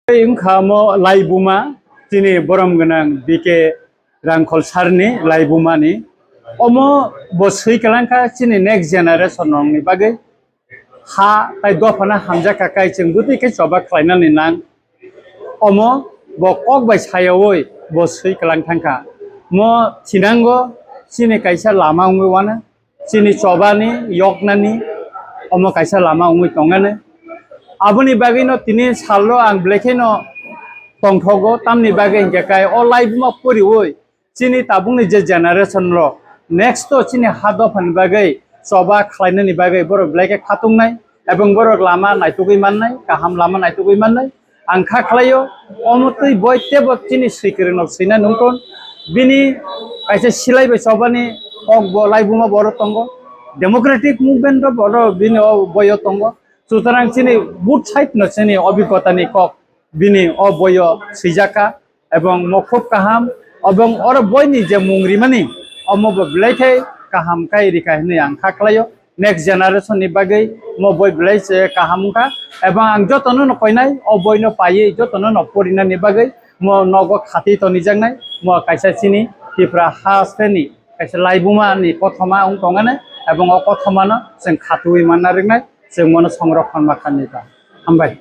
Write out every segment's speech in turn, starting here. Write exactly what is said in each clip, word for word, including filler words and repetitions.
Tei wngkha omo laibuma, chini borom gwnang B K Rangkhol sir ni laibuma ni. Omo bo swi kwlangkha chini next generation rokni bagwi. Ha tai dophano hamjakha kai chwng bwtwi khe choba khlainani nang. Omo bo kok bai sayawi bo swi kwlang thangkha. Mo thinango chini kaisa lama wngwi wano. Chini chobani yoknani omo kaisa lama wngwi tongani. Aboni bagwino tini salno ang belai kheno tongthogo, tamni bagwi hinkhe kai o laibuma poriwi chini tabukni je generation rok next to chini ha dophani bagwi choba khlainani bagwi borok belai khe khatungnai, ebong borok lama naitugwi mannai, kaham lama naitugwi mannai. Ang kha khlaio, omo twi boi tebo chini swikwrwng nok swina nungkon. Bini kaisa silai bai chobani kok bo laibuma boro tongo. Democratic movement ro boro bini o boyo tongo. Sutarang chini both side no chini obhigota ni kok bini o boyo swijaka. Ebong mo khub kaham, ebong oro boini je mung rimani, omo bo belai khe kaham kai rikha hinwi ang kha khlaio. Next generation ni bagwi mo boi belai se kaham wngkha, ebong ang jotono no koinai o boino paiwi jotono no porinani bagwi mo nogo khati tonijaknai, mo kaisa chini Tipra hasteni kaisa laibuma ni kothoma wng tongani, ebong o kothoma no chwng khatiwi manna riknai, chwng mono songrokhon ma khanita. Hambai.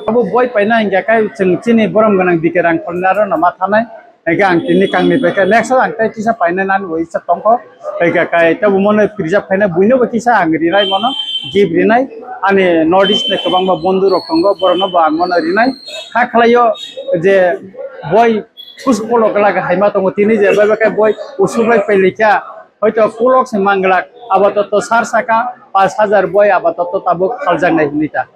Abo boi paina hingya kai chwng chini borom gwnang B K Rangkholni aro no ma thanai. Hingke ang tini kangni pai khe next ang tei kisa paina nani bo isa tongkho. Hingke kai tabo mono preserve khaina buino bo kisa ang rinai mono gift rinai. Ani North East ni kwbangma bondhu rok tongo, borokno bo ang mono rinai. Kha khlaio je boi pusu polo gala haima tongo tini je bai bai khe boi usuklai pailikha. Hoito kolok se manglak abato to sar saka pash hajar boi abato to tabuk khaljaknai hinita.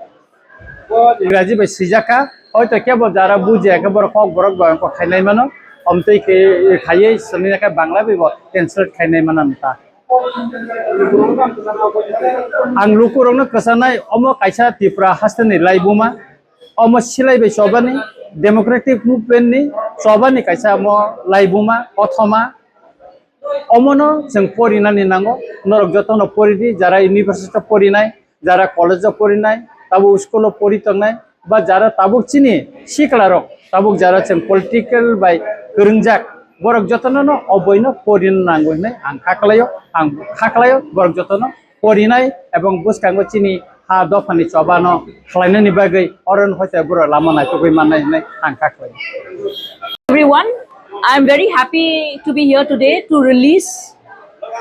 Ingraji bai swijak kha, hoito kebo jara bujiya khe borok kok borok bai kok khainai mano, omtwi khe khaiwi swlwina khe Bangla bai bo translate khainai mano ta. Ang lukurokno kwchanai, omo kaisa Tripura hasteni laibuma, omo silai bai chobani, democratic movement ni chobani kaisa omo laibuma, kothoma, omono chwng porinani nango, norok jotono poridi, jara university o porinai, jara college o porinai, tabuk school o pori tongnai, ba jara tabuk chini sikla rok, tabuk jara chwng political bai kwrwngjak, borok jotono no oboino porina nango hinwi ang kha khlaio, ang kha khlaio, borok jotono porinai ebong bwskango chini ha dophani chobano khlainani bagwi oro no hoite borok lama naitugwi mannai hinwi ang kha khlaio. Everyone, I'm very happy to be here today to release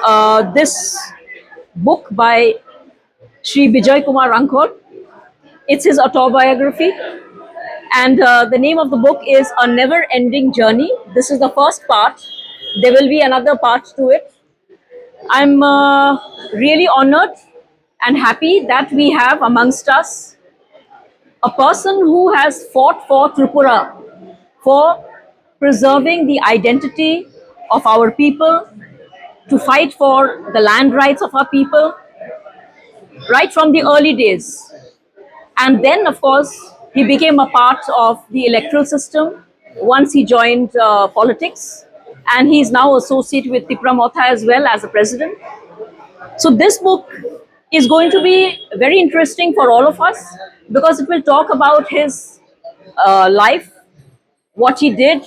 uh, this book by Shri Bijoy Kumar Rangkhol. It's his autobiography, and uh, the name of the book is A Never Ending Journey. This is the first part. There will be another part to it. I'm uh, really honored and happy that we have amongst us a person who has fought for Tripura, for preserving the identity of our people, to fight for the land rights of our people, right from the early days. And then, of course, he became a part of the electoral system once he joined uh, politics. And he is now associated with Tipra Motha as well as the president. So this book is going to be very interesting for all of us because it will talk about his uh, life, what he did,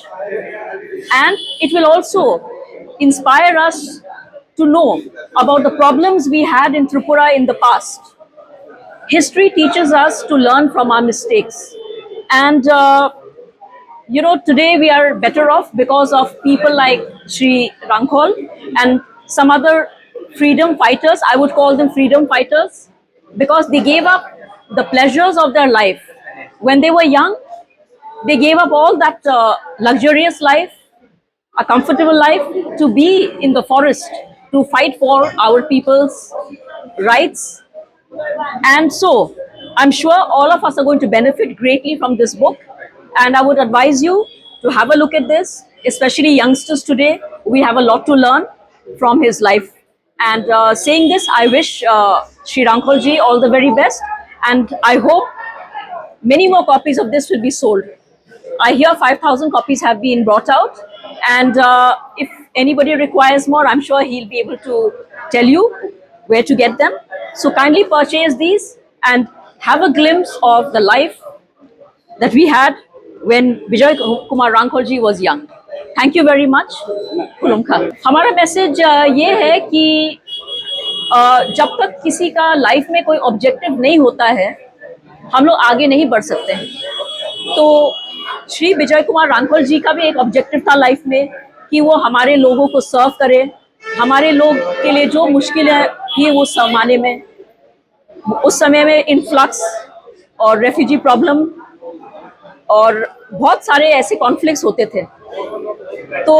and it will also inspire us to know about the problems we had in Tripura in the past. History teaches us to learn from our mistakes. And, uh, you know, today we are better off because of people like Shri Rangkhol and some other freedom fighters. I would call them freedom fighters because they gave up the pleasures of their life. When they were young, they gave up all that uh, luxurious life, a comfortable life, to be in the forest to fight for our people's rights. And so, I'm sure all of us are going to benefit greatly from this book. And I would advise you to have a look at this, especially youngsters today. We have a lot to learn from his life. And uh, saying this, I wish uh, Shri Rangkholji all the very best, and I hope many more copies of this will be sold. I hear five thousand copies have been brought out, and uh, if anybody requires more, I'm sure he'll be able to tell you where to get them. So kindly purchase these and have a glimpse of the life that we had when Bijoy Kumar Rangkhol ji was young. Thank you very much. Khulumkha. हमारा मैसेज ये है कि अ, जब तक किसी का लाइफ में कोई ऑब्जेक्टिव नहीं होता है, हम लोग आगे नहीं बढ़ सकते हैं। तो श्री विजय कुमार रांखल जी का भी एक ऑब्जेक्टिव था लाइफ में कि वो हमारे लोगों को सर्व करे, हमारे लोग के लिए जो मुश्किलें थी उस जमाने में, उस समय में इन्फ्लक्स और रेफ्यूजी प्रॉब्लम और बहुत सारे ऐसे कॉन्फ्लिक्ट्स होते थे। तो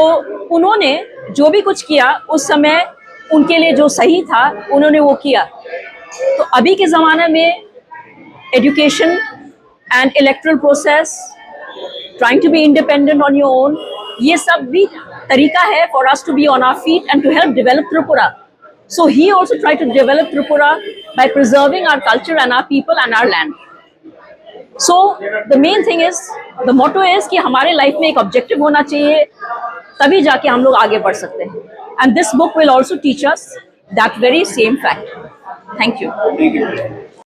उन्होंने जो भी कुछ किया उस समय उनके लिए जो सही था उन्होंने वो किया। तो अभी के ज़माने में education and electoral process, trying to be independent on your own, ये सब भी तरीका है for us to be on our feet and to help develop Tripura. So he also tried to develop Tripura by preserving our culture and our people and our land. So the main thing is, the motto is कि हमारे लाइफ में एक ऑब्जेक्टिव होना चाहिए, तभी जाके हम लोग आगे बढ़ सकते हैं। And this book will also teach us that very same fact. Thank you.